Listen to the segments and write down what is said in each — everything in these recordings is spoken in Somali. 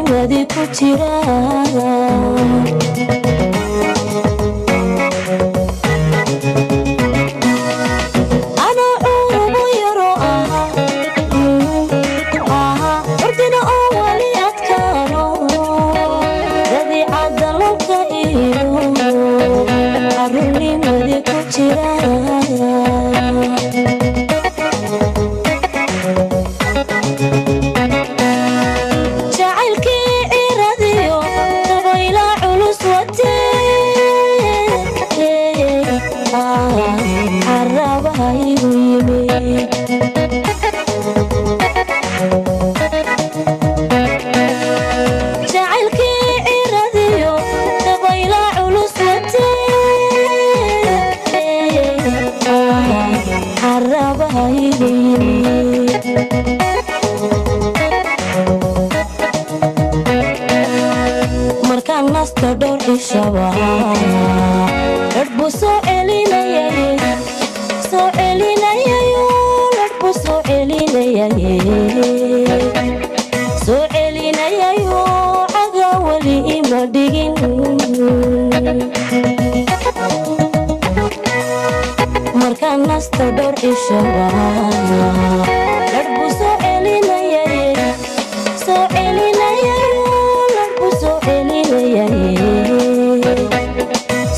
Carruurnimadii ku jira. Anaa cunugu yaro ahaa, ordina oo wali adkaano, dabiicadda lolka iyo carruurnimadii ku jira. Jacaylkii ciradiyo dabayla culus watee, carabaha igu yimi. Jacaylkii ciradiyo dabayla culus watee, carabaha igu yimi. Markaan nasta dhowr cishaba, ladhbuu soo celinayay, soo celinayayo, ladhbuu soo celinayay, soo celinayayo, caga weli ima dhigin. Markaan nasta dhowr cishaba, ladhbuu soo celinayay, soo celinayayo, ladhbuu soo celinayay,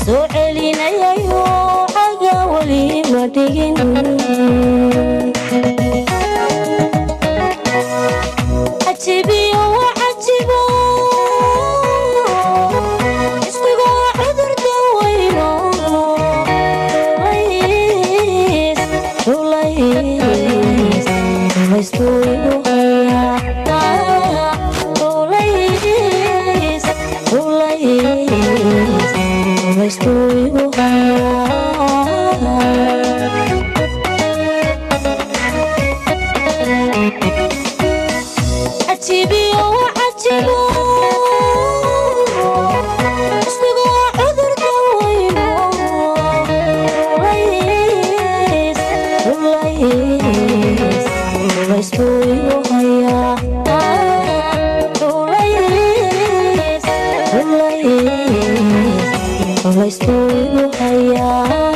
soo celinayayo, caga weli ima dhigin. Cajibiyo waa cajibo, isqigu waa cudur daweyno, culays, culays, culays buu igu hayaa, culays, culays, culays buu igu hayaa. Cajibiyo waa cajibo, isqigu waa cudur daweyno, culays, culays, culays buu igu hayaa, culays, culays, culays buu igu hayaa.